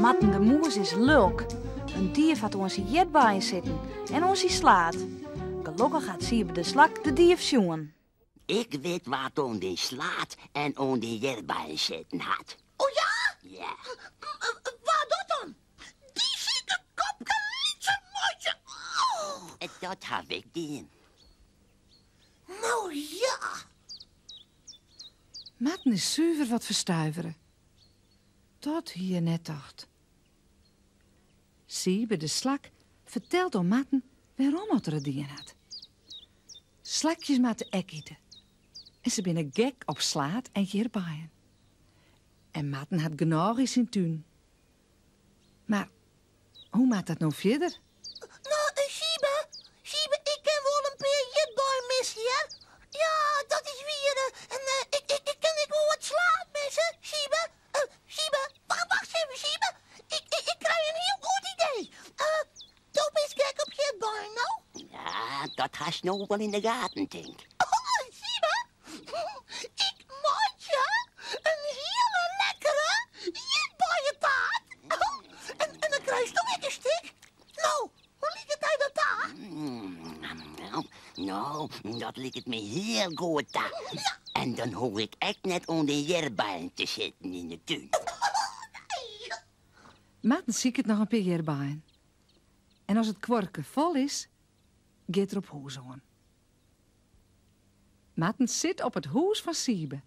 Marten de Mûs is lulk. In dief hat oan syn ierdbeien sitten en oan syn slaad. Gelokkich hat Siebe de Slak de dief sjoen. Ik wit wa't oan dyn slaad en oan dyn ierdbeien sitten hat. Oh ja? Ja. Wa dat dan? Dy sike kopke lytse muotsje. Oh. Dat haw ik dien. No ja. Marten is suver wat ferstuivere. Dat hie er net tocht. Siebe de slak fertelt oan Marten wêrom oft er it dien hat. Slakjes moatte ek ite. En se binne gek op slaad en ierdbeien. En Marten hat genôch yn syn tún. Mar hoe moat dat no fierder? No, Siebe, Siebe, ik kin wol in pear ierdbeien misse, hear. Ja, dat is wier. En ik, ik, ik kin ek wol wat slaad misse, Siebe. Siebe, wacht, wacht even, Siebe. Ik, ik, ik krij in hiel goed idee. Do bist gek op ierdbeien, no? Ja, dat hast no wol yn de gaten, tink. Oh, Siebe, ik meitsje in hiele lekkere ierdbeientaart. En, en dan krijst do ek in stik. No, hoe liket dy dat ta? No, no, dat liket my hiel goed ta. En dan hoech ik ek net oan de ierdbeien te sitten yn de tún. Marten siket noch in pear ierdbeien. En as it kuorke fol is, giet er op hûs oan. Marten sit op it hûs fan Siebe.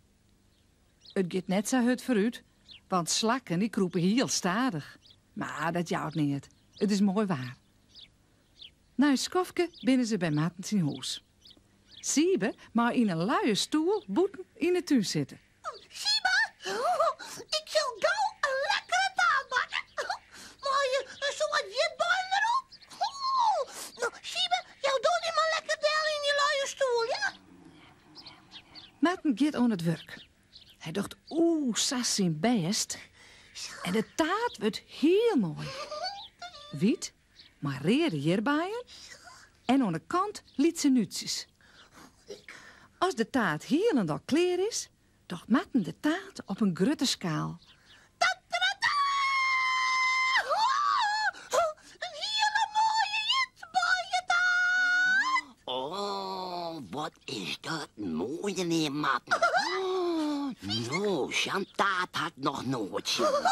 It giet net sa hurd foarút, want slakken dy krûpe hiel stadich. Mar dat jout neat, it is moai waar. Nei in skoftke binne se by Marten syn hûs. Siebe mei yn in luie stoel bûten yn 'e tún sitte. Siebe, ik sil gau in lekkere taart bakke. Mei in soad ierdbeien derop. No, Siebe, jou do dy mar lekker del yn dy luie stoel, ja? Marten giet oan it wurk. Hy docht o sa syn bêst en de taart wurdt hiel moai. Wyt mei reade ierdbeien en oan de kant lytse nútsjes. As de taart hielendal klear is, docht Marten de taart op in grutte skaal. Ta-ta-ta! In hiele moaie ierdbeientaart! Oh, wat is dat moai, menear Marten. No, sa'n taart ha ik noch noait sjoen.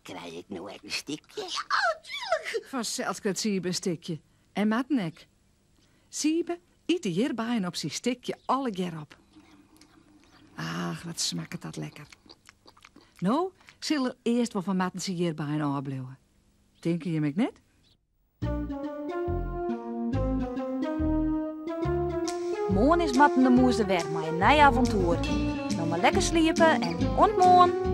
Krij ik no ek in stikje? Ja, tuerlik. Fansels krijt Siebe in stikje. En Marten ek. Siebe yt de ierdbeien op syn stikje allegear op. Ach, wat smakket dat lekker. No sil er earst wol fan Marten syn ierdbeien ôfbliuwe. Tinke jim ek net? Moarn is Marten de Mûs der wer mei in nij avontoer. No mar lekker sliepe en oant moarn!